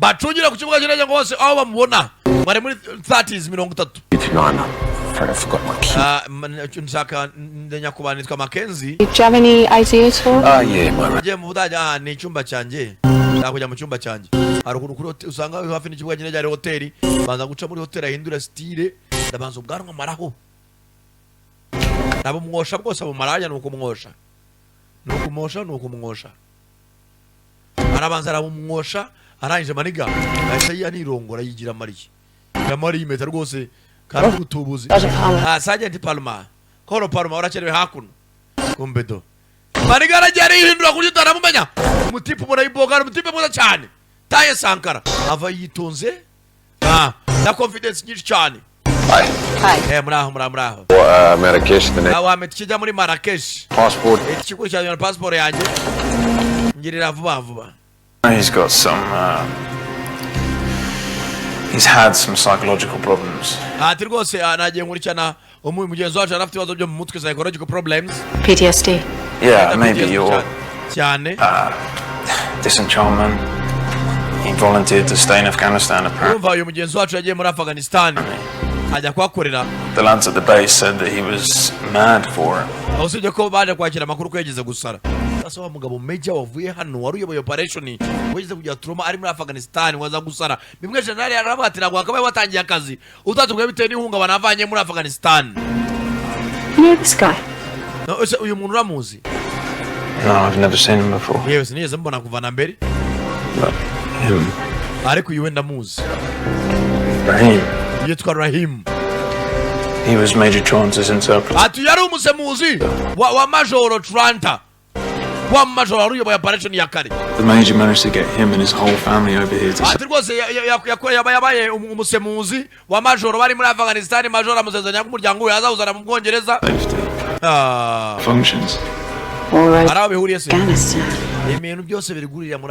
Bacungira ku kibuga cy'indege ngo hose aho bamubona bari muri 30s, 30. 9. I'm afraid I forgot my key. Ah, nshaka nyakubahwa, nitwa Mackenzie. Do you have any idea at all? Ah, yeah, my room. Ngiye mu Budage. Aha ni icyumba cyanjye, nshaka kujya mu cyumba cyanjye. Hari ukuntu kuri hoteli usanga hafi n'ikibuga cy'indege hari hoteli. Banza guca muri hoteli, ahindura style, ndabanza ubwanwa maraho, nabumwosha bwose abumara. Ni ukumwosha, ni ukumwosha, ni ukumwosha. Arabanza arabumwosha, arangije maniga ahita anirongora, yigira mariye yamara impeta rwose kandi utubuzi. Sergeant Palmer. Ah, Sergeant Palmer, Koro Palmer, urakerewe hakuno. Kumbe do maniga aragiye arihindura ku buryo utaramumenya. Umutipe ubona yiboga, ni umutipe mwiza cyane, taye sankara ava yitonze, na confidence nyinshi cyane. Hi. Hi. Eh, muraho, muraho, muraho. Marrakesh, the next Ah, wampa kijya muri Marrakesh? passport. Ikikurikirana na passport yanjye, ngirira vuba vuba. He's got some. He's had some psychological problems. Ati rwose nagiye nkurikirana mugenzi wacu, yari afite ibibazo byo mu mutwe, psychological problems. PTSD. Yeah, maybe your cyane. Disenchantment. He volunteered to stay in Afghanistan, apparently. Urumva uyu mugenzi wacu yagiye muri Afghanistan ajya kuhakorera. The lads at the base said that he was mad for it. Aho usibye ko baje kwakira amakuru ko yageze gusara. Sasa wa mugabo Major wavuye hano wari uyoboye operation wageze kugira trauma ari muri Afghanistan, waza gusara. Bimwe general yaravuga ati ntabwo wakabaye watangiye akazi utatubwiye bitewe n'ihungabana avanye muri Afghanistan. You know this guy? No, ese uyu muntu uramuzi? No, I've never seen him before. Yewe, sinigeze mbona kuva na mbere. But him, Ariko uyu we ndamuzi. Rahim, Yitwa Rahim. he was Major Chance's interpreter. Ati yari umusemuzi wa Majoro Tranta, wa majoro wari uyoboye operation ya kare. The Major managed to get him and his whole family over here to Ati rwose yabaye umusemuzi wa majoro bari muri Afghanistan. Majoro amusezeranya ko umuryango we azawuzana mu Bwongereza. Safety. Ah, Functions. All right. hari aho bihuriye se? Afghanistan. Ibintu byose biri gurira muri